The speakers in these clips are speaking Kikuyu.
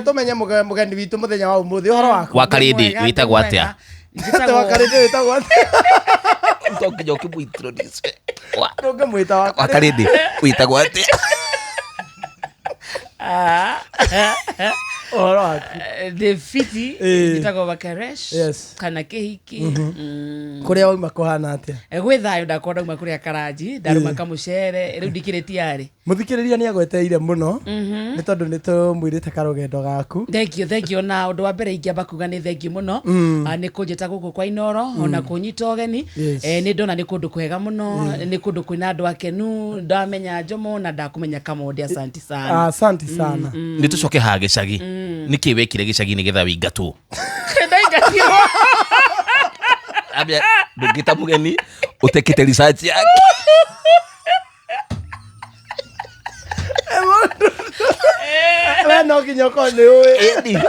Tũmenye mũgeni witũ mũthenya wa ũmũthĩ, ũhoro waku? Wa Karĩndĩ. Mwega, Wĩtagwo ndĩ atĩa? mwega. Atĩ wa Njĩtagwo Karĩndĩ wĩtagwo atĩa? To nginya ũkĩmũ-introduce. Ndũngĩmwĩta wa Wa Karĩndĩ wĩtagwo atĩa? Ah, Ũhoro waku? Ndĩ fiti. Njĩtagwo Wakaresh kana Kĩhiki. Kũrĩa wauma kũhana atĩa? Gwĩ thayũ, ndakwa ndauma kũrĩa Karanji, ndarũma kamũcere, rĩu ndikĩrĩ tiarĩ. Mũthikĩrĩria nĩ agwetereire mũno nĩ tondũ nĩ tũmwĩrĩte karũgendo gaku. Thengio, thengio. Na ũndũ wa mbere ingĩamba kuga nĩ thengio mũno nĩ kũnjĩta gũkũ kwa Inoro ona kũnyita ũgeni. Nĩ ndona nĩ kũndũ kwega mũno, nĩ kũndũ kwĩna andũ akenu. Ndamenya Njomo na ndakũmenya Kamonde, asanti sana. Asanti sana. Nĩ tũcoke haha gĩcagi. Nĩkĩ wekire gĩcagi nĩgetha wĩingatwo? Ndaingatirwo. Ambia, ndũngĩta mũgeni ũtekĩte research yake. We no nginya ũkorwo nĩ ũĩ. Ĩni.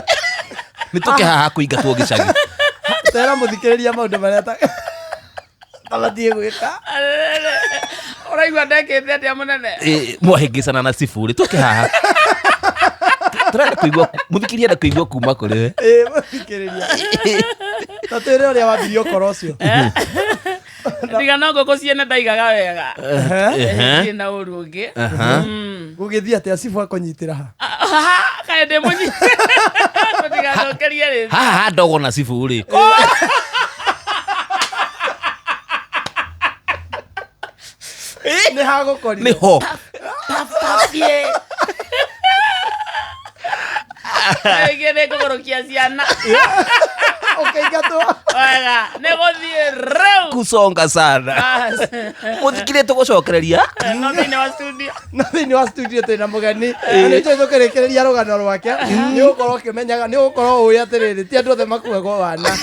Nĩ tũke haha kũingatwo gĩcagi. Tera mũthikĩrĩria maũndũ marĩa tabatiĩ gwĩka. Ũraigua ndekĩte atĩa, mũnene? Mwahĩngĩcana na cibũ rĩ, tũke haha tũrenda kũigua, mũthikĩrĩria enda kũigua kuma kũrĩ we. Ĩ, mũthikĩrĩria, ta twĩre ũrĩa wambirie ũkoro ũcio. Tiga no ngũkũ ciene ndaigaga wega. Ndirĩ na ũru ũngĩ. Gũgĩthiĩ atĩa cibũ akũnyitĩra ha? Kaĩ ndĩ mũnyi tũtigacokerie rĩngĩ. Haha ha ndogo na cibũ rĩ. Nĩ hagũkorire? Nĩho. Thiĩ. Rĩngĩ nĩ ngũgũrũkia ciana. Ũkĩingatwo. Wega nĩ gũthiĩ rĩu. Kusonga sana. Bas. Mũthikĩrĩria, tũgũcokereria. No thĩinĩ wa studio. No thĩinĩ wa studio twĩna mũgeni na nĩ tũĩ tũkĩrĩkĩrĩria rũgano rwake nĩ ũgũkorwo ũkĩmenyaga, nĩ ũgũkorwo ũĩ atĩrĩrĩ, ti andũ othe makuagwo wana.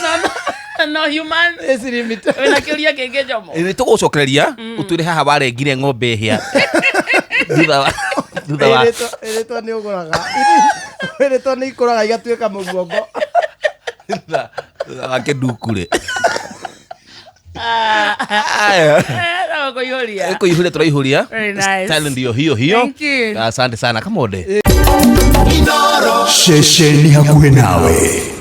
No human. Age limit. Wĩna kĩũria kĩngĩ, Njomo? Nĩ tũgũcokereria ũtwĩre haha warengire ng'ombe hĩa thutha wa Ĩrĩtwo nĩ ũgũraga, ĩrĩtwo nĩ ikũraga igatuĩka mũguongo. Thutha wa kĩnduku rĩ. Aya. No kũihũria. Kũihũria tũraihũria. Very nice. Style ndio hiyo hiyo. Thank you. Asante sana, Kamonde. Ceceni hakuhĩ nawe.